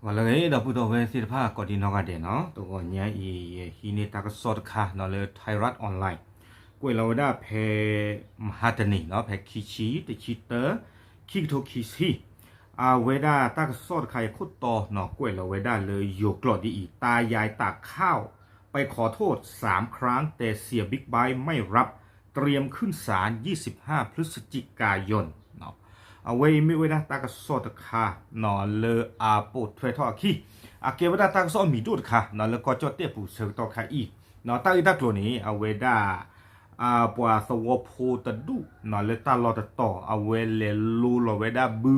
ဂီၤလၢအဂ့ၤ ဒီပုၢ်ဒီဝဲၢ်သ့ၣ်တဖၣ် ကိးဒံနီၢ်ဂၤဒဲးနီၤ, တဂီၤညါအံၤ ယဟံးန့ၢ်တၢ်ကစီၣ်တခါနီၤ လၢ Thairath Online ကွဲးလီၤဝဲဒၣ်ဖဲ မဟါတနံၤနီၤ ဖဲခံဆံ တဆံတၢ ခံကထိခံဆံ, အဝဲဒၣ်တၢ်ကစီၣ်တခါအံၤခိၣ်တီနီၤ ကွဲးလီၤဝဲဒၣ်လၢယိၤကျိာ်ဒ်အံၤ ตายายตากข้าว ไปขอโทษสามครั้งแต่เสียบิ๊กไบค์ไม่รับ เตรียมขึ้นศาลยี่สิบห้าพฤศจิกายน အဝဲအံၤမ့ၢ်ဝဲဒၣ်တၢ်ကစီၣ်တခါနီၤ လၢအပိာ်ထွဲထီၣ်အခံ, အကဲဝဲဒၣ်တၢ်ကစီၣ်အမံၤဒိၣ်တခါနီၤ လၢကီၢ်ကၠီၣ်တဲၣ်ပူၤဆၢကတီၢ်ခါအံၤ, တၢ်ဂ့ၢ်တၢ်ကျိၤန့ၣ် အဝဲဒၣ် ပှၤသဝီဖိတဒူၣ်နီၤ လၢတၢ်လီၢ်တတီၤ အဝဲလဲၤလိလီၤဝဲဒၣ်ဘု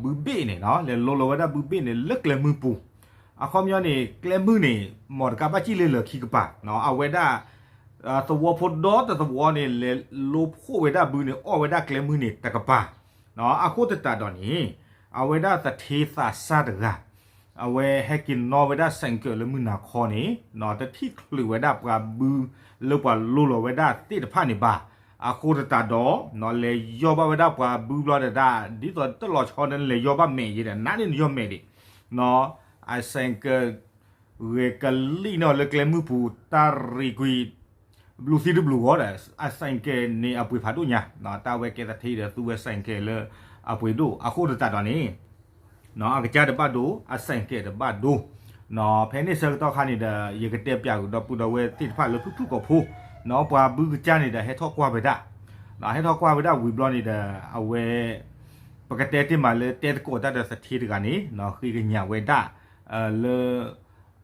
ဘုဘ့ၣ်န့ၣ်နီၤ လဲၤလိလီၤဝဲဒၣ်ဘုဘ့ၣ်န့ၣ် လၢကျဲမုၢ်ပူၤ, အခီပညီန့ၣ် ကျဲမုၢ်န့ၣ် မ်တကးဘၣ်စံၣ်လၢလၢာ်ခံကပၤ, အဝဲဒၣ် သဝီဖိဒီတသဝီန့ၣ် လဲၤလိဖှိၣ်ဝဲဒၣ်ဘုန့ၣ် အီၣ်ဝဲဒၣ်ကျဲမုၢ်န့ၣ်တကပၤ, အဃိသတးဒီးန့ၣ် အဝဲဒၣ်သထ့သးစၢ်တဂၤ အဝဲဟဲက့ၤနီၣ်ဝဲဒၣ် ဆိုင်ကယ် လၢမုၢ်နၤခီန့ၣ် တထံၣ်ချုးဝဲဒၣ်ပှၤဘုလၢပှၤလိလီၤဝဲဒၣ်သ့ၣ်တဖၣ်န့ၣ်ဘၣ်, အဃိသတးဒီး လဲၤယီၢ်ဘၣ်ဝဲဒၣ်ပှၤဘုဘျီဒီး ဒ်သိးတလီၤဆီဒီး လဲၤယီၢ်ဘၣ်မဲာ်ယဲဒီး နးန့ၣ်နယီၢ်မဲာ်ဒံး, အ ဆိုင်ကယ် ဂဲၤကလံၣ်နီၣ်လၢကျဲမုၢ်ပူၤ တၢ်ရံးကွံာ် ဘျုးသံတဘျုးဂီၤဒီး အ ဆိုင်ကယ် န့ၣ်အပှ့ၤဖးဒိၣ်ညါ, တၢ်ဝဲကဲသထ့ဒီး သူဝဲ ဆိုင်ကယ် လၢအပှ့ၤဒိၣ် အဃိသတးဒီးန့ၣ် အကစၢ်တဘၣ်ဒိ အ ဆိုင်ကယ် တဘၣ်ဒိ, ဖဲန့ၣ်ဆၢကတီၢ်ခါန့ၣ်ဒီး ယကတဲပၠးကဒီပုၢ်ဒီဝဲၢ်သ့ၣ်တဖၣ်လၢဖုၣ်ဖုၣ်ကိာ်ဖိ, ပှၤဘုကစၢ်န့ၣ်ဒီး ဟဲထီၣ်ကွၢ်ဝဲဒၣ်, ဟဲထီၣ်ကွၢ်ဝဲဒၣ်ဝံၤဘျီန့ၣ်ဒီး အဝဲ ပကတဲတ့ၢ်မးလၢတဲသကိးတၢ်ဒီးသထ့တဂၤန့ၣ် ဃ့ကညးဝဲဒၣ် လၢ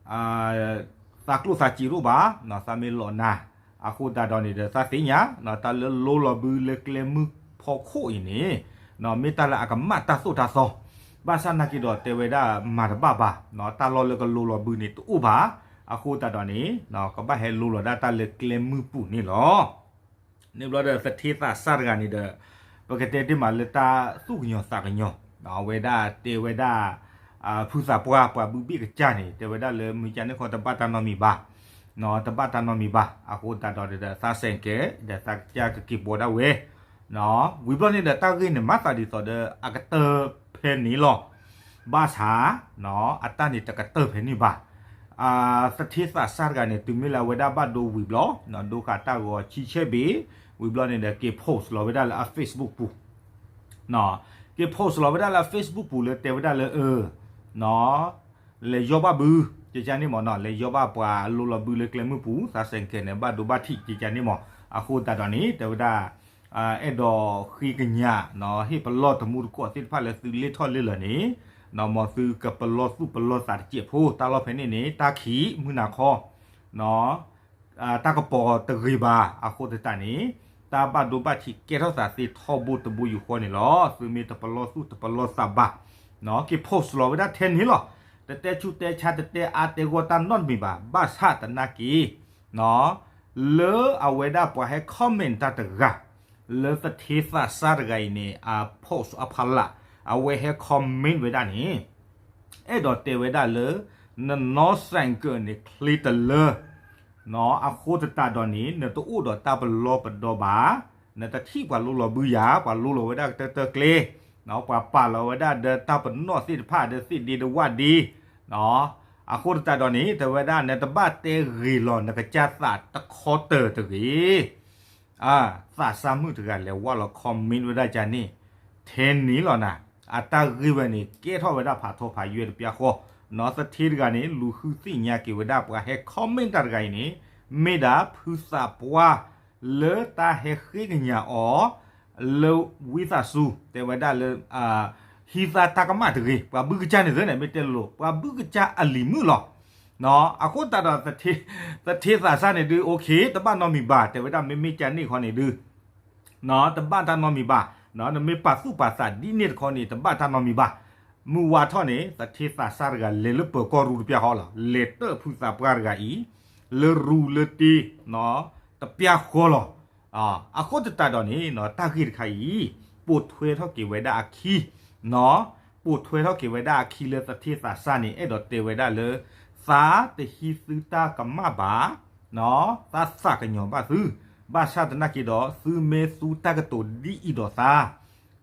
သးကျိၣ်သးစ့တအိၣ်ဘၣ်, သးမ့ၢ်လီၤနၤ, အဃိသတးဒီးန့ၣ်ဒီး သးသ့ၣ်ညါ တၢ်လၢလိလီၤဘုလၢကျဲမုၢ်ဖီခိၣ်အံၤန့ၣ် မ့ၢ်တၢ်လၢအကမၣ်တၢ်သိၣ်တၢ်သီ, ဘၣ်ဆၣ်နာ်က့ဒီးတဲဝဲဒၣ်မၤတဘၣ်ဘၣ်, တၢ်လီၢ်လၢကလိလီၤဘုန့ၣ်တအိၣ်ဘၣ်, အဃိသတးဒီးန့ၣ် ကဘၣ်ဟဲလိလီၤဒၣ်တၢ်လၢကျဲမုၢ်ပူၤန့ၣ်လီၤ. န့ၣ်ဘျီဒီးသထ့သးစၢ်တဂၤန့ၣ်ဒီး ပကတဲတ့ၢ်မးလၢတၢ်သူၣ်ကညီၤသးကညီၤ, အဝဲဒၣ်တဲဝဲဒၣ် ဖုသးပှၢ်ပှၤဘုဘ့ၣ်ကစၢ်န့ၣ် တဲဝဲဒၣ်လၢမုၢ်ကန့ၣ်ဃီတဘၣ်တၢ်နီတမံၤဘၣ်, တဘၣ်တၢ်နီတမံၤဘၣ်, အဃိသတးဒီးဒီးသး ဆိုင်ကယ် ဒီးသးကစၢ်ကက့ၤပိာ်ဒၣ်ဝဲ, ဝံၤဘျီန့ၣ်ဒီးတၢ်ဂ့ၢ်န့ၣ် မၤသးဒ်သိးဒီးအကတၢၢ်ဖဲန့ၣ်လီၤ, ဘၣ်ဆၣ် အတၢ်န့ၣ်တကတၢၢ်ဖဲန့ၣ်ဘၣ်, သထ့သးစၢ်တဂၤန့ၣ် တုၤမ့ၢ်လၢအဝဲဒၣ်ဘၣ်ဒိဝံၤဘျီ, ဒိဃာ်တၢ်ဂီၤဆံဆဲဘ့ၣ်, ဝံၤဘျီန့ၣ်ဒီးက့ၤ post လီၤဝဲဒၣ်လၢအ Facebook ပူၤ က့ၤ post လီၤဝဲဒၣ်လၢအ Facebook ပူၤလၢတဲဝဲဒၣ်လၢ အၢ လဲၤယီၢ်ဘၣ်ဘု, ကကန့ၣ်မးနီၤ လဲၤယီၢ်ဘၣ်ပှၤလိလီၤဘုလၢကျဲမုၢ်ပူၤ သး ဆိုင်ကယ် န့ၣ် ဘၣ်ဒိဘၣ်ထံး ကကန့ၣ်မး, အဃိသတးဒီးန့ၣ် တဲဝဲဒၣ် အဲၣ်ဒိးဃ့ကညး ဟ့ၣ်ပလီၢ်တမူတကိးသ့ၣ်တဖၣ်လၢသုလ့ၣ်ထီၣ်လ့ၣ်လီၤန့ၣ်, မ်သုကပလီၢ်သူၣ်ပလီၢ်သးတစဲးဖိ တၢ်လီၢ်ဖဲန့ၣ်န့ၣ် တၢ်ခံးမုၢ်နၤခီ တၢ်ကပီၤတဂ့ၤဘၣ် အဃိသတးန့ၣ် တၢ်ဘၣ်ဒိဘၣ်ထံးကဲထီၣ်သးသ့ထီဘိတဘိယူၢ်ဃီန့ၣ်လီၤ. သုမ့ၢ်တပလီၢ်သူၣ်တပလီၢ်သးဘၣ်, က့ၤ post လီၤဝဲဒၣ်ထဲန့ၣ်လီၤ. တတဲဆူးတဲဆါတတဲအါတဲဂီၢ်တၢ်နီတမံၤဘၣ်. ဘၣ်ဆၣ်သနာ်က့ လၢအဝဲဒၣ်ပှၤဟဲ comment တၢ်တဂၤ လၢသထ့သးစၢ်တဂၤအံၤန့ၣ် အ post အဖီလာ် အဝဲဟဲ comment ဝဲဒၣ်န့ၣ် အဲၣ်ဒိးတဲဝဲဒၣ်လၢ နနီၢ် ဆိုင်ကယ် န့ၣ် ချ့တလၢ အဃိသတးဒီးန့ၣ် နတအိၣ်ဒီးတၢ်ပလီၢ်ပဒီဘၣ်, နတထံၣ်ပှၤလိလီၤဘုယၤ, ပှၤလိလီၤဝဲဒၣ်ကတၢၢ်တၢၢ်ကျဲ, ပှၤပာ်လီၤဝဲဒၣ်ဒီးတၢ်ပနီၣ်သ့ၣ်တဖၣ်ဒီးသ့ၣ်ဒ့တဝၣ်ဒ့, အဃိသတးဒီးန့ၣ် တဲဝဲဒၣ် နတဘၣ်တဲဂ့ၤလီၤနကစၢ်သးတခီတၢၢ်တဂ့ၤ သးစၢ်မုၣ်တဂၤလဲၤဝၢ်လီၤ comment ဝဲဒၣ်ကန့ၣ် ထဲန့ၣ်လီၤနၤ. အတၢ်ဂ့ၢ်ဝဲန့ၣ် ကဲထီၣ်ဝဲဒၣ်ဖးထီဖးယွဲၢ်တပျၢ်ဃီ, နီၢ်သထ့တဂၤန့ၣ် လူၤဃုသ့ၣ်ညါက့ၤဝဲဒၣ်ပှၤဟဲ comment တၢ်တဂၤအံၤန့ၣ် မ့ၢ်ဒၣ်ဖုသးပှၢ် လၢတၢ်ဟဲဃ့ကညးအီၤ လၢဝံသးစူၤ တဲဝဲဒၣ်လၢ ဟံးသါတၢ်ကမၣ်တဂ့ၤ, ပှၤဘုကစၢ်န့ၣ်သ့န့ၣ် မ့ၢ်တဲလိၤလိၤ ပှၤဘုကစၢ်အလံၤမုၣ်လီၤ. အဃိသတးဒီး သထ့သးစၢ်န့ၣ်ဒုး okay တဘၣ်နီတမံၤဘၣ်, တဲဝဲဒၣ်မ့မ့ၢ်ကန့ၣ်ခီန့ၣ်ဒုး တဘၣ်တၢ်နီတမံၤဘၣ်, နမ့ၢ်ပာ်သူၣ်ပာ်သးဒ်န့ၣ်တခီန့ၣ် တဘၣ်တၢ်နီတမံၤဘၣ်. မုၢ်ဝါထီၣ်န့ၣ် သထ့သးစၢ်တဂၤလဲၤလၢပၢၤကီၢ်ရူတပျၢ်ဃီလီၤ. လဲၤတၢၣ်ဖုသးပှၢ်တဂၤအံၤ လၢရူလၢတ့ တပျၢ်ဃီလီၤ. အဃိသတးဒီးန့ၣ် တၢ်ဂ့ၢ်တခါအံၤ ပိာ်ထွဲထီၣ်က့ၤဝဲဒၣ်အခံ, ပိာ်ထွဲထီၣ်က့ၤဝဲဒၣ်အခံလၢသထ့သးစၢ်န့ၣ် အဲၣ်ဒိးတဲဝဲဒၣ်လၢ သးတဟံးသုတၢ်ကမၣ်ဘၣ်, သးသးကညီၤဘၣ်သု, ဘၣ်ဆၣ်သနာ်က့ဒီး သုမ့ၢ်သူတၢ်ကတိၤဒ်အံၤဒီးသး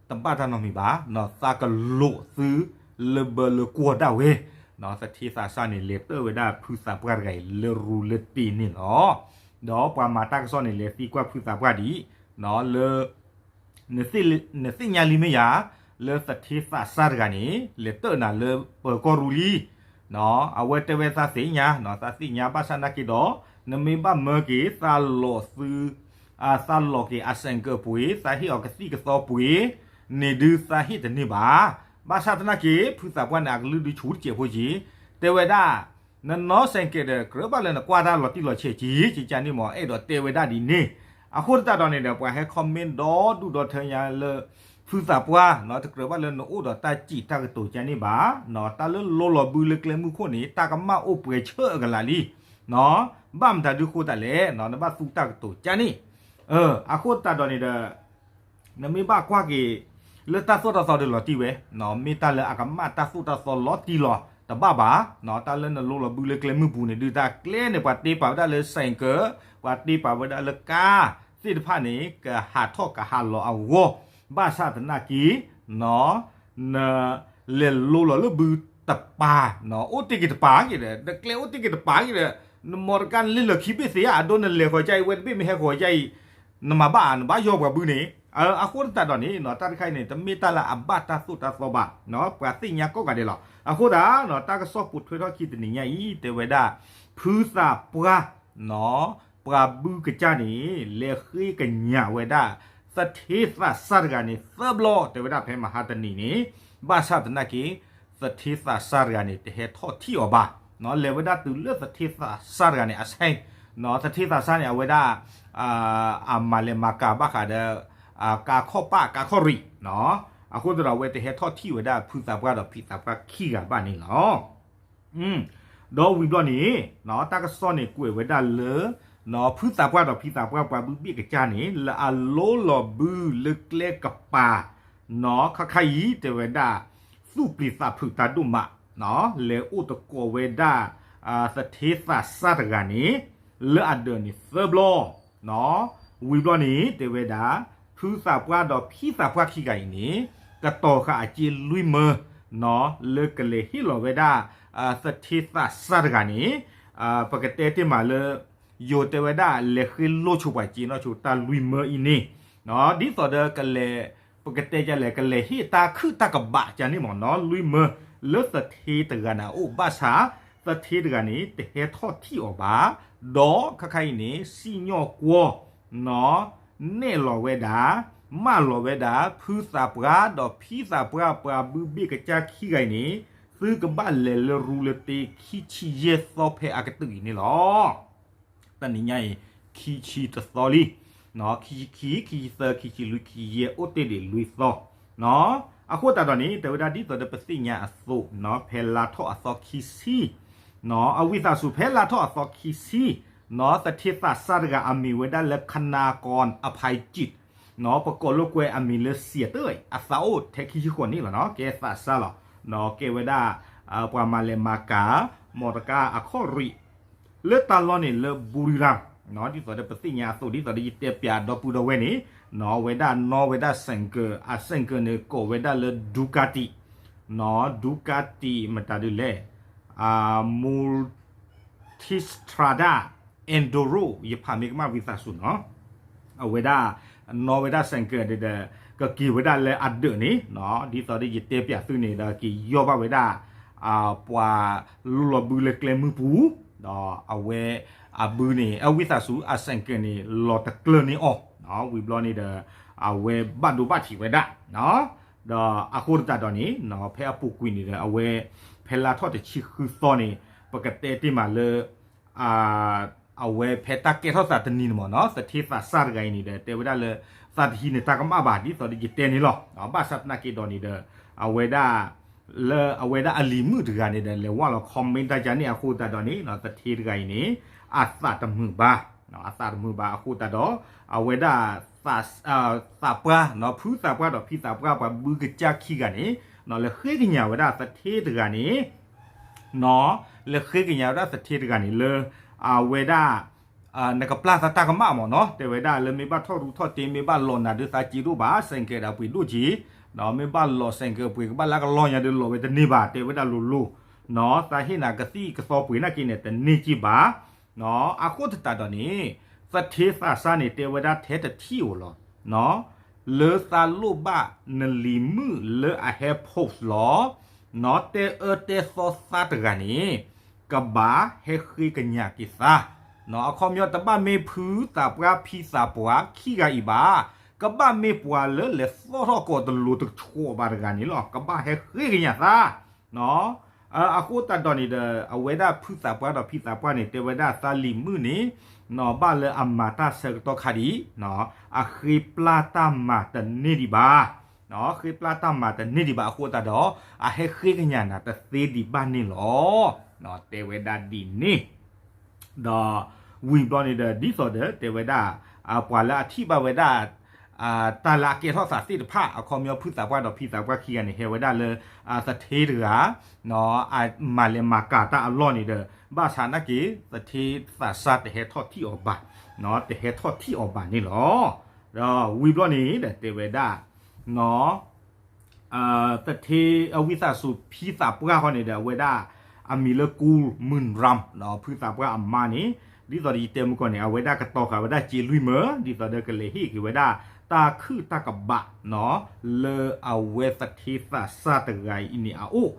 တဘၣ်တၢ်နီတမံၤဘၣ်, သးကလိးသု လၢဘၢလၢကွီၢ်ဒၣ်ဝဲ, သထ့သးစၢ်န့ၣ် လဲၤတၢၣ်ဝဲဒၣ်ဖုသးပှၢ်တဂၤအံၤလၢရူလၢတ့ၢ်န့ၣ်လီၤ. ဒီးပှၤမၤတၢ်ကစီၣ်န့ၣ် လဲၤသံကွၢ်ဖုသးပှၢ်ဒ်အံၤ, လၢ နသ့ၣ်ညါလံမ့ၢ်ယၤ, လၢသထ့သးစၢ်တဂၤန့ၣ် လဲၤတၢၣ်နၤလၢပၢၤကီၢ်ရူလံ. အဝဲတဲဝဲသးသ့ၣ်ညါ, သးသ့ၣ်ညါဘၣ်ဆၣ်နာ်က့ဒီး, နမ့ၢ်ဘၣ်မၢက့ၤ သးလီၤသု သးလီၤက့ၤအစဲးကၢးပှ့ၤ, သးဟ့ၣ်အီၤကသံၣ်ကသီပှ့ၤန့ၣ်ဒုး သးဟ့ၣ်တန့ၢ်ဘၣ်. ဘၣ်ဆၣ်သနာ်က့ ဖုသးပှၢ်န့ၣ် အကလုၢ်ဒုးဆူၣ်တစဲးဖိက့ၤ, တဲဝဲဒၣ် နနီၢ်စဲးကၢးဒီး ကြၢးဘၣ်လၢနကွၢ်တၢ်လီၤတံၢ်လီၤဆဲးက့ၤ ကကန့ၣ်မ့ၢ် အဲၣ်ဒိးတဲဝဲဒၣ်ဒ်န့ၣ်. အဃိသတးဒီးန့ၣ်ဒီး ပှၤဟဲ comment ဒီဒူၣ်ဒီထၢညါလၢ ဖုသးပှၢ် တကြၢးဘၣ်လၢနအိၣ်ဒီးတၢ်စံးတၢ်ကတိၤကန့ၣ်ဘၣ်, တၢ်လၢလိလီၤဘုလၢကျဲမုၢ်ခိၣ်န့ၣ် တၢ်ကမၣ်အိၣ်ပှဲၤဆၢအကလးလံ. ဘၣ်မတၤဒုးဃိတးလဲၣ်, နဘၣ်သူတၢ်ကတိၤကန့ၣ်. အဃိသတးဒီးန့ၣ်ဒီး နမ့ၢ်ဘၣ်ကွၢ်က့ၤ လၢတၢ်သိၣ်တၢ်သီဒီးလီၤတံၢ်ဝဲ, မ့ၢ်တၢ်လၢအကမၣ်တၢ်သိၣ်တၢ်သီလီၤတံၢ်လီၤတဘၣ်ဘၣ်. တၢ်လၢနလိလီၤဘုလၢကျဲမုၢ်ပူၤန့ၣ်ဒုး တၢ်ကျဲန့ၣ် ပှၤတ့ပာ်ဝဲဒၣ်လၢစဲးကၢး, ပှၤတ့ပာ်ဝဲဒၣ်လၢကါသ့ၣ်တဖၣ်န့ၣ် ကဟးထီၣ်ကဟးလီၤအဂီၢ်, ဘၣ်ဆၣ်သနာ်က့ န လဲၤလိလီၤလၢဘုတပၤ, အိၣ်တ့ၢ်က့ၤတပၤက့ၤဒီး နကျဲအိၣ်တ့ၢ်က့ၤတပၤက့ၤဒီး နမီတကါနလ့လၢာ်ခံဘ့ၣ်သ့ဧါ, အဒိနလဲၤဃီၤကါအံၤ ဝဲတဘ့ၣ်မ့ၢ်ဟဲဃီၤကါအံၤ နမၤဘၣ်ဧါ, နဘၣ်ယီၤပှၤဘုန့ၣ်. အဃိသတးဒီးန့ၣ် တၢ်တခါအံၤန့ၣ် တမ့ၢ်တၢ်လၢအဘၣ်တၢ်သိၣ်တၢ်သီဘၣ်, ပှၤသ့ၣ်ညါကိးဂၤဒဲးလီၤ. အဃိသတး တၢ်ကစီၣ်ပိာ်ထွဲထီၣ်ခံတနံၤညါအံၤ တဲဝဲဒၣ် ဖုသးပှၢ် ပှၤဘုကစၢ်န့ၣ် လဲၤဃ့ကညးဝဲဒၣ် သထ့သးစၢ်တဂၤန့ၣ် သၢဘျီ တဲဝဲဒၣ်ဖဲမဟါတနံၤန့ၣ်, ဘၣ်ဆၣ်သနာ်က့ သထ့သးစၢ်တဂၤန့ၣ် တဟဲထီၣ်ထံၣ်အီၤဘၣ်. လဲၤဝဲဒၣ်တုၤလၢသထ့သးစၢ်တဂၤန့ၣ် အဆဲး, သထ့သးစၢ်န့ၣ် အဝဲဒၣ် အမၤလဲၤမၤကၤဘၣ်ဃးဒီး ကါခီၣ်ပၣ်ကါခီၣ်ရံၣ်, အဃိသတးဒီး အဝဲတဟဲထီၣ်ထံၣ်ဝဲဒၣ်ဖုသးပှၢ်ဒီးဖံသးပှၢ်ခံဂၤဘၣ်န့ၣ်လီၤ. ဒီးဝံၤဘျီန့ၣ် တၢ်ကစီၣ်န့ၣ်ကွဲးဝဲဒၣ်လၢ ဖုသးပှၢ်ဒီးဖံသးပှၢ်ပှၤဘုဘ့ၣ်ကစၢ်န့ၣ် လၢအလိလီၤဘုလၢကျဲကပၤ, ခါခါအံၤတဲဝဲဒၣ် သူၣ်ပျံၤသးဖုးတၢ်ဒိၣ်မး, လဲၤအိၣ်သကိးဝဲဒၣ် သထ့သးစၢ်တဂၤန့ၣ် လၢအဒၢးန့ၣ်သၢဘျီ, ဝံၤဘျီန့ၣ် တဲဝဲဒၣ် ဖုသးပှၢ်ဒီးဖံသးပှၢ်ခံဂၤအံၤန့ၣ် ကတီၤဃာ်အစ့လွံၢ်မၢ လၢကလဲၤဟ့ၣ်လီၤဝဲဒၣ် သထ့သးစၢ်တဂၤန့ၣ်, ပကတဲတ့ၢ်မးလၢ ယိၤတဲဝဲဒၣ် လဲၤဃ့လိဆိပှၤစ့နီၢ်ဆိတၢ်လွံၢ်မၢအံၤန့ၣ်, ဒ်သိးဒီးကလဲၤ ပကတဲဒ်လဲၣ် ကလဲၤဟ့ၣ်တၢ်ခုၣ်တၢ်ကဘးကန့ၣ်မ့ၢ်နီၤ လွံၢ်မၢ လၢသထ့တဂၤန့ၣ်အအိၣ် ဘၣ်ဆၣ် သထ့တဂၤန့ၣ် တဟဲထီၣ်ထံၣ်အီၤဘၣ်, ဒီးခါခါအံၤန့ၣ် စံၣ်ညီၣ်ကွီၢ် နဲၣ်လီၤဝဲဒၣ် မၢလီၤဝဲဒၣ် ဖုသးပှၢ်ဒီးဖံသးပှၢ်ပှၤဘုဘ့ၣ်ကစၢ်ခံဂၤအံၤန့ၣ် သုကဘၣ်လဲၤလၢရူလၢတ့ ခံဆံယဲၢ်သီဖဲအကတၢၢ်အံၤန့ၣ်လီၤ. တနံၤညါအံၤ ခံဆံတသီလံ, ခံဆံခံ ခံဆံသၢ ခံဆံလွံၢ် ခံဆံယဲၢ် အိၣ်တ့ၢ်ဒံးလွံၢ်သီ, အဃိသတးဒီးန့ၣ် တဲဝဲဒၣ်ဒ်သိးဒီးပသ့ၣ်ညါအသိး ဖဲလါထီၣ်အသီခံဆံ အဝံသးစူၤဖဲလါထီၣ်အသီခံဆံ သထ့သးစၢ်တဂၤအမံၤဝဲဒၣ်လၢ ခနၣ်ကီၣ်အဖါယံၣ် ပကိးလိာ်ကွဲအမံၤလၢ စံးတၢ် အသးအိၣ်ထဲခံဆံဃိးနံၣ်လီၤနီၤ ကဲသးစၢ်လီၤ, ကဲဝဲဒၣ် ပှၤမၤလဲၤမၤကၤ မီတကါအခီၣ်ရံၣ် လၢတၢ်လီၢ်န့ၣ်လၢ ဘူရံရၣ် ဒ်သိးဒီးပသ့ၣ်ညါအသိး ဒ်သိးဒီးယတဲပၠးဒီပုၢ်ဒီဝဲၢ်န့ၣ် ဝဲဒၣ်နီၣ်ဝဲဒၣ်စဲးကၢး အစဲးကၢးန့ၣ် ကိးဝဲဒၣ်လၢ ဒူကၣ်တံၣ် ဒူကၣ်တံၣ်မတၤဒ်လဲၣ် မူ ထံစထြၤဒၣ် အၣ်ဒိရိၣ် ယဖးမ့ၢ်ကမၣ်ဝံသးစူၤနီၤ, အဝဲဒၣ် နီၣ်ဝဲဒၣ်စဲးကၢးဒီး ကက့ၤဝဲဒၣ်လၢအဒၢးန့ၣ် ဒ်သိးဒီးယတဲပၠးသုန့ၣ်ဒီး က့ၤယီၢ်ဘၣ်ဝဲဒၣ် ပှၤလိလီၤဘုလၢကျဲမုၢ်ပူၤ ဒီးအဝဲအဘုန့ၣ် အဝံသးစူၤ အစဲးကၢးန့ၣ် လီၤတကျၢၤန့ၢ်အီၤ ဝံၤဘျီန့ၣ်ဒီး အဝဲဘၣ်ဒိဘၣ်ထံးဝဲဒၣ် ဒီးအဃိသတးဒီးန့ၣ် ဖဲအပူၤကွံာ်န့ၣ်ဒီး အဝဲ ဖဲလါထီၣ်တဆံဃုသီန့ၣ် ပကတဲတ့ၢ်မးလၢ အဝဲဖဲတၢ်ကဲထီၣ်သးတနံၤန့ၣ်မ့ၢ်နီၤ သထ့သးစၢ်တဂၤအံၤန့ၣ်ဒီး တဲဝဲဒၣ်လၢ သးတဟံးန့ၢ်တၢ်ကမၣ်ဘၣ် ဒ်သိးဒီးယတဲန့ၣ်လီၤ. ဘၣ်ဆၣ်သနာ်က့ဒီးန့ၣ်ဒီး အဝဲဒၣ် လၢအဝဲဒၣ်အလံၤမုၣ်တဂၤန့ၣ်ဒီး လဲၤဝၢ်လီၤ comment တၢ်ကန့ၣ်အဃိသတးဒီးန့ၣ် သထ့တဂၤအံၤန့ၣ် အသးတမုာ်ဘၣ် အသးတမုာ်ဘၣ်အဃိသတးဒီး အဝဲဒၣ် သးပှၢ် ဖုသးပှၢ်ဒီးဖံသးပှၢ်ပှၤဘုကစၢ်ခံဂၤန့ၣ် လဲၤဃ့ကညးဝဲဒၣ်သထ့တဂၤန့ၣ် လဲၤဃ့ကညးဝဲဒၣ်သထ့တဂၤန့ၣ်လၢ အဝဲဒၣ် နကပျၢ်သးတၢ်ကမၣ်မ့ၢ်နီၤ တဲဝဲဒၣ်လၢမ့ၢ်ဘၣ်ထီၣ်ရူထီၣ်တ့ မ့ၢ်ဘၣ်လီၤနၤဒုးသးစ့ဒိၣ်ဘၣ် စဲးကၢးဒီးပှ့ၤဒိၣ်က့ၤ မ့ၢ်ဘၣ်လီၤစဲးကပှ့ၤ ကဘၣ်လၢကလီၢ်ညါဒီးလီၤဝဲတန့ၢ်ဘၣ် တဲဝဲဒၣ်လိၤလိၤ, သးဟ့ၣ်နၤကသံၣ်ကသီပှ့ၤနာ်က့န့ၣ် တန့ၢ်က့ၢ်ဘၣ်. အဃိသတးဒီးန့ၣ် သထ့သးစၢ်န့ၣ် တဲဝဲဒၣ်ထဲတထံၣ်ဧိၤလီၤ. လၢသးလိၣ်ဘၣ်နလံၤမုၣ်လၢအဟဲ post လီၤ တဲအၢတဲသီသးတဂၤန့ၣ် ကဘၣ်ဟဲဃ့ကညးက့ၤသး, အခီပညီတဘၣ်မ့ၢ်ဖုသးပှၢ်ဖံသးပှၢ်ခံဂၤအံၤဘၣ်, ကဘၣ်မ့ၢ်ပှၤလၢလဲၤသီၣ်ထီၣ်ကီးတလိၤတဆီးဘၣ်တဂၤန့ၣ်လီၤ ကဘၣ်ဟဲဃ့ကညးသး. အဃိသတးဒီးန့ၣ်ဒီး အဝဲဒၣ်ဖုသးပှၢ်ဒီးဖံသးပှၢ်န့ၣ် တဲဝဲဒၣ်သးလံၤမုၣ်န့ၣ် ဘၣ်လၢအမၤတၢ်ဆၢကတီၢ်ခါဒံး, အဃ့ပျၢ်တၢ်မၤတန့ၢ်ဒံးဘၣ်, ဃ့ပျၢ်တၢ်မၤတန့ၢ်ဒံးဘၣ်အဃိသတးဒီး အဟဲဃ့ကညးနၤတသ့ဒံးဘၣ်န့ၣ်လီၤ. တဲဝဲဒၣ်ဒ်န့ၣ် ဒီးဝံၤဘျီန့ၣ်ဒီး ဒ်သိးဒီးတဲဝဲဒၣ် ပှၤလၢအထံၣ်ဘၣ်ဝဲဒၣ် တၢ်လၢအကဲထီၣ်သးသ့ၣ်တဖၣ် အခီပညီဖုသးပှၢ်ဒီးဖံသးပှၢ်ခံဂၤန့ၣ် ဟဲဝဲဒၣ်လၢ သထ့တဂၤ မၤလဲၤမၤကၤတၢ်အလီၢ်န့ၣ်ဒီး ဘၣ်ဆၣ်နာ်က့ သထ့သးစၢ်တဟဲထီၣ်ထံၣ်အီၤဘၣ်, တဟဲထီၣ်ထံၣ်အီၤဘၣ်န့ၣ်လီၤ. ဒီးဝံၤဘျီန့ၣ်ဒီးတဲဝဲဒၣ် သထ့အဝံသးစူၤဖံသးပှၢ်ဃီန့ၣ်ဒီး အဝဲဒၣ် အမံၤလၢ ကူမုၢ်ရၢမ် ဖုသးပှၢ်အမါန့ၣ် ဒ်သိးဒီးယတဲမုၢ်ကီၢ်န့ၣ် အဝဲဒၣ်ကတီၤဃာ်ဝဲဒၣ်စ့လွံၢ်မၢ ဒ်သိးဒီးကလဲၤဟ့ၣ်က့ၤဝဲဒၣ် တၢ်ခုၣ်တၢ်ကဘၣ် လၢအဝဲသထ့သးစၢ်တဂၤအံၤန့ၣ်အအိၣ်,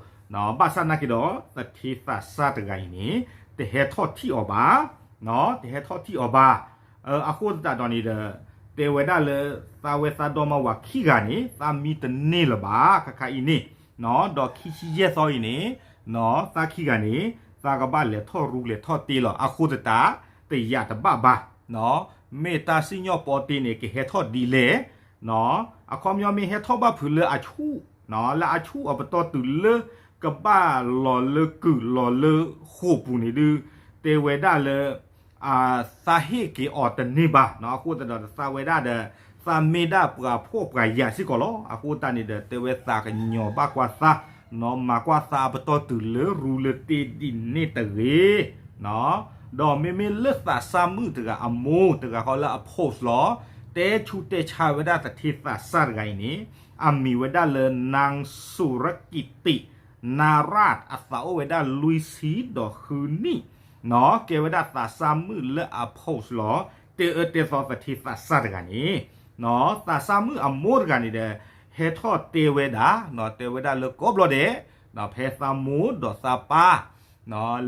ဘၣ်ဆၣ်နာ်က့ဒီး သထ့သးစၢ်တဂၤအံၤန့ၣ် တဟဲထီၣ်ထံၣ်အီၤဘၣ်, တဟဲထီၣ်ထံၣ်အီၤဘၣ်. အဃိသတးဒီးန့ၣ်ဒီး တဲဝဲဒၣ်လၢ သးဝဲသးဒီမါဝၤခံဂၤန့ၣ် သးမံတန့ၢ်လၢၤဘၣ် ခါခါအံၤန့ၣ်, ဒီးခံဆံယဲၢ်သီအံၤန့ၣ် သးခံဂၤန့ၣ် သးကဘၣ်လဲၤထီၣ်ရူလဲၤထီၣ်တ့လီၤ အဃိသတး တယာ်တဘၣ်ဘၣ်, မ့ၢ်တၢ်စံၣ်ညီၣ်ပီတ့န့ၣ် ကဟဲထီၣ်ဒ်လဲၣ်, အခီပညီမ့ၢ်ဟဲထီၣ်ဘၣ်ဖုးလၢအဆူၣ်, လၢအဆူၣ်အပတီၢ်တုၤလၢ ကဘၣ်လီၤလၢကုၢ်လီၤလၢဃိာ်ပူၤန့ၣ်ဒုး တဲဝဲဒၣ်လၢ သးဟ့ၣ်က့ၤအီၤတန့ၢ်ဘၣ်, အဃိသတးဒီးသးဝဲဒၣ်ဒီး သးမ့ၢ်ဒၣ်ပှၤဖှီၣ်ပှၤယာ်စ့ၢ်ကီးလီၤ. အဃိသတးန့ၣ်ဒီး တဲဝဲသးကညီၤဘၣ်ကွၢ်သး, မၤကွၢ်သးအပတီၢ်တုၤလၢရူလၢတ့ဒ်န့ၣ်တဂ့ၤ, ဒီးမ့မ့ၢ်လၢသးစၢ်မုၣ်တဂၤအမိၢ်တဂၤဃီလၢအ post လီၤ, တဲဆူးတဲဆါဝဲဒၣ်သထ့သးစၢ်တဂၤအံၤန့ၣ် အမံၤဝဲဒၣ်လၢ နၢင်းစူၤရကံတံး နၢရၢ် အသးအိၣ်ဝဲဒၣ်လွံၢ်ဆံဒီးဃုနံၣ်, ကဲဝဲဒၣ်သးစၢ်မုၣ်လၢအ post လီၤ, တဲအၢတဲသီသထ့သးစၢ်တဂၤန့ၣ်, သးစၢ်မုၣ်အမိၢ်တဂၤန့ၣ်ဒီး ဟဲထီၣ်တဲဝဲဒၣ်, တဲဝဲဒၣ်လၢကိးဘျီဒဲး, ဖဲသးမိၢ်ဒီးသးပၢ်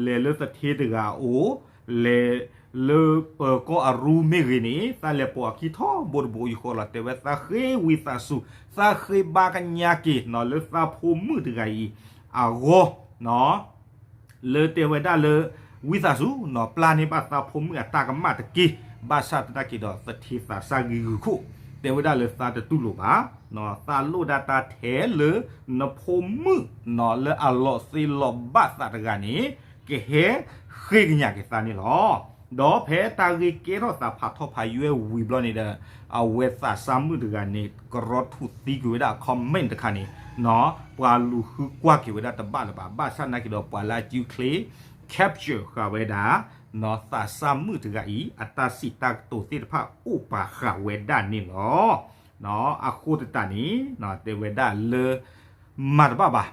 လဲၤလၢသထ့တဂၤအအိၣ်, လဲၤလၢပၢၤကီၢ်အရူမ့ၢ်ဂ့ၤန့ၣ် သးလဲၤပိာ်အခံထီဘိတဘိယူၢ်ဃီလီၤ. တဲဝဲသးဃ့ဝံသးစူၤ, သးဃ့ဘါကညါက့ၤ လၢသးဖိမုၣ်တဂၤအံၤအဂီၢ်, လၢတဲဝဲဒၣ်လၢ ဝံသးစူၤ ပျၢ်န့ၢ်ဘၣ်သးဖိမုၣ်အတၢ်ကမၣ်တက့ၢ်. ဘၣ်ဆၣ်သနာ်က့ဒီး သထ့သးစၢ်ဂံၤဂုာ်ခိၣ် တဲဝဲဒၣ်လၢသးတတူၢ်လိာ်ဘၣ်, သးလိၣ်ဒၣ်တၢ်ထဲလၢ နဖိမုၣ် လၢအလီၤသ့လီၤဘၣ်သးတဂၤန့ၣ် ကဟဲဃ့ကညးက့ၤသးန့ၣ်လီၤ. ဒီးဖဲတၢ်ဂ့ၢ်ကဲထီၣ်သးဖးထီဖးယွဲဝံၤဘျီန့ၣ်ဒီး အဝဲသးစၢ်မုၣ်တဂၤန့ၣ် ကရီထူၣ်သံကွံာ်ဝဲဒၣ် comment တခါန့ၣ်, ပှၤလူၤဃုကွၢ်က့ၤဝဲဒၣ်တဘၣ်လၢၤဘၣ်. ဘၣ်ဆၣ်သနာ်က့ဒီး ပှၤလၢအစုချ့ capture ဃာ်ဝဲဒၣ် သးစၢ်မုၣ်တဂၤအံၤ အတၢ်စံးတၢ်ကတိၤသ့ၣ်တဖၣ်အိၣ်ပာ်ဃာ်ဝဲဒၣ်န့ၣ်လီၤ. အဃိသတးန့ၣ် တဲဝဲဒၣ်လၢ မၤတဘၣ်ဘၣ်,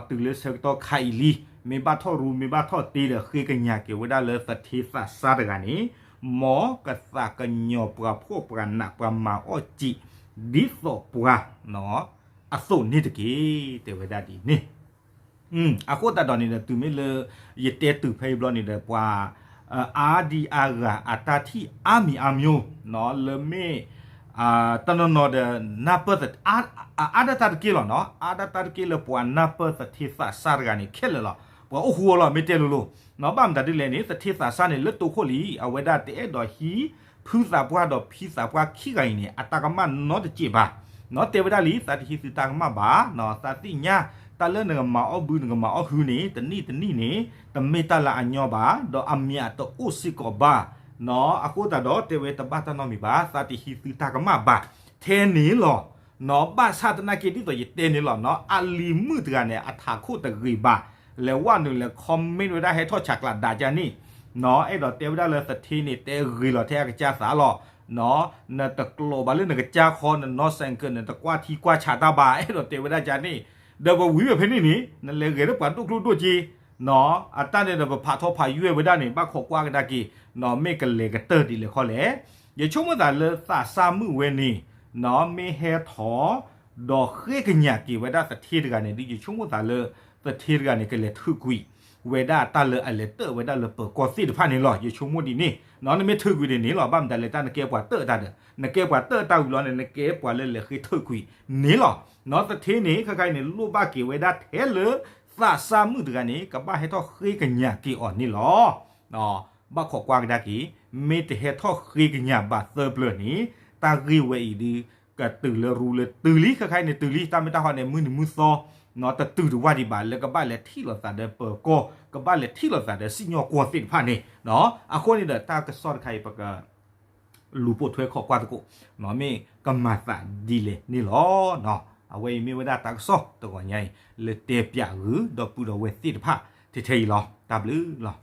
တုၤလၢဆၢကတီၢ်ခါအံၤလံ, မ့ၢ်ဘၣ်ထီၣ်ရူမ့ၢ်ဘၣ်ထီၣ်တ့ဒီး ဃ့ကညးက့ၤဝဲဒၣ်လၢသထ့သးစၢ်တဂၤန့ၣ်, မ်ကသးကညီၤပှၤဖှီၣ်ပှၤနးပှၤမၤအီၣ်စံး ဒ်သိးပှၤ အသိးန့ၣ်တက့ၢ် တဲဝဲဒၣ်ဒ်န့ၣ်. အဃိသတးဒီးန့ၣ်ဒီး တုၤမ့ၢ်လၢ ယတဲတုၤဖဲအံၤဘျီန့ၣ်ဒီး ပှၤ အါဒံအါဂၤအတၢ်ထံၣ်အါမံၤအါမျိၤ လၢမ့ၢ် တနီၤနီၤဒီး နၢ်ပၢၢ် အါဒၣ်တၢ်တက့ၢ်လီၤနီၤ, အါဒၣ်တၢ်တက့ၢ်လၢပှၤနၢ်ပၢၢ်သထ့သးစၢ်တဂၤန့ၣ်ခဲလၢာ်လီၤ. ပှၤအိၣ်ဃူအီၤလီၤ မ့ၢ်တဲလိၤလိၤ, ဘၣ်မတၤဒ်လဲၣ်န့ၣ် သထ့သးစၢ်န့ၣ် လၢတိခိၣ်လံ အဝဲဒၣ်တအဲၣ်ဒိးဟံး ဖုသးပှၢ်ဒီးဖံသးပှၢ်ခံဂၤအံၤန့ၣ် အတၢ်ကမၣ်နီတစဲးဘၣ်. တဲဝဲဒၣ်လံ သးတဟံးသုတၢ်ကမၣ်ဘၣ်, သးသ့ၣ်ညါ တၢ်လၢနကမၤအီၣ်ဘု နကမၤအီၣ်ဟုန့ၣ် တနံၣ်တနံၣ်န့ၣ် တမ့ၢ်တၢ်လၢအညီဘၣ်, ဒီးအမံၤအတအိၣ်စ့ၢ်ကီးဘၣ်. အဃိသတးဒီးတဲဝဲတဘၣ်တၢ်နီတမံၤဘၣ်, သးတဟံးသုတၢ်ကမၣ်ဘၣ် ထဲန့ၣ်လီၤ. ဘၣ်ဆၣ်သနာ်က့ဒ်သိးယတဲန့ၣ်လီၤ, အလံၤမုၣ်တဂၤန့ၣ် အထးခိၣ်တဂ့ၤဘၣ်, လဲၤဝဲနုာ်လဲၤ comment ဝဲဒၣ်ဟဲထီၣ်ဆးကျးဒၣ်ကန့ၣ်, အဲၣ်ဒိးတဲဝဲဒၣ်လၢသထ့န့ၣ် တဲဂ့ၤလီၤထဲအကစၢ်သးလီၤ. နတကျိးဘၣ်လၢနကစၢ်ခီ နနီၢ်စဲးကၢး နတကွၢ်ထံကွၢ်ဆးတၢ်ဘၣ် အဲၣ်ဒိးတဲဝဲဒၣ်ကန့ၣ်, ဒီးပဝံၤဝဲဖဲန့ၣ်န့ၣ် နလဲၤဂဲၤလၢပှၤဒိၣ်ကျိၣ်ဒိၣ်စ့, အတၢ်န့ၣ်ဒီးပဖးထီဖးယွဲၢ်ဝဲဒၣ်န့ၣ် ဘၣ်ခိးကွၢ်ကဒါက့ၤ, မ့ၢ်ကလဲၤကတၢၢ်ဒ်လဲၣ်ခီလဲၣ်. ယဆိကမိၣ်သးလၢသးစၢ်မုၣ်ဝဲန့ၣ် မ့ၢ်ဟဲထီၣ် ဒီးဃ့ကညးက့ၤဝဲဒၣ်သထ့တဂၤန့ၣ်ဒီး ယဆိကမိၣ်သးလၢ သထ့တဂၤန့ၣ် ကလဲၤထုးကွံာ်ဝဲဒၣ်တၢ်လၢအလဲၤတၢၣ်ဝဲဒၣ်လၢပၢၤကီၢ်သ့ၣ်တဖၣ်န့ၣ်လီၤ. ယဆိကမိၣ်ဒ်န့ၣ် နမ့ၢ်ထုးကွံာ်ဒ်န့ၣ်လီၤ. ဘၣ်မတၤလဲၣ် တၢ်နကဲပှၤတၢၣ်တၢ်ဒီး နကဲပှၤတၢၣ်တၢ်ဝံၤလီၤန့ၣ် နကဲပှၤလၢလဲၤဃ့ထုးကွံာ်န့ၣ်လီၤ. သထ့န့ၣ် ခဲခါအံၤန့ၣ် လိၣ်ဘၣ်က့ၤဝဲဒၣ်ထဲလၢ သးစၢ်မုၣ်တဂၤန့ၣ် ကဘၣ်ဟဲထီၣ်ဃ့ကညးက့ၤအီၤန့ၣ်လီၤ. ဘၣ်ခိးကွၢ်ကဒါက့ၤ, မ့ၢ်တဟဲထီၣ်ဃ့ကညးဘၣ်သၢပျၢၤန့ၣ် တၢ်ဂ့ၢ်ဝဲအံၤဒုး ကတုၤလၢရူလၢတုၤလံ ခဲခါအံၤန့ၣ်တုၤလံ တၢ်မ့ၢ်တၢ်ဟီန့ၣ် မုၢ်နံၤမုၢ်သီ တတုၤတဝၢ်ဒံးဘၣ် လၢကဘၣ်လဲၤထံၣ်လိာ်သးဒီးပၢၤကီၢ် ကဘၣ်လဲၤထံၣ်လိာ်သးဒီးစံၣ်ညီၣ်ကွီၢ်သ့ၣ်တဖၣ်န့ၣ်. အဃိန့ၣ်ဒီးတၢ်ကစီၣ်တခါအံၤ ပက လူၤပိာ်ထွဲခိးကွၢ်သကိး မ့ၢ်ကမၤသးဒ်လဲၣ်န့ၣ်လီၤ. အဝဲအံၤမ့ၢ်ဝဲဒၣ်တၢ်ကစီၣ်တဂီၤညါအံၤ လၢတဲပၠးဂုာ်ဒီပုၢ်ဒီဝဲၢ်သ့ၣ်တဖၣ် ထဲထဲအံၤလီၤ. တၢ်ဘျုးလီၤ.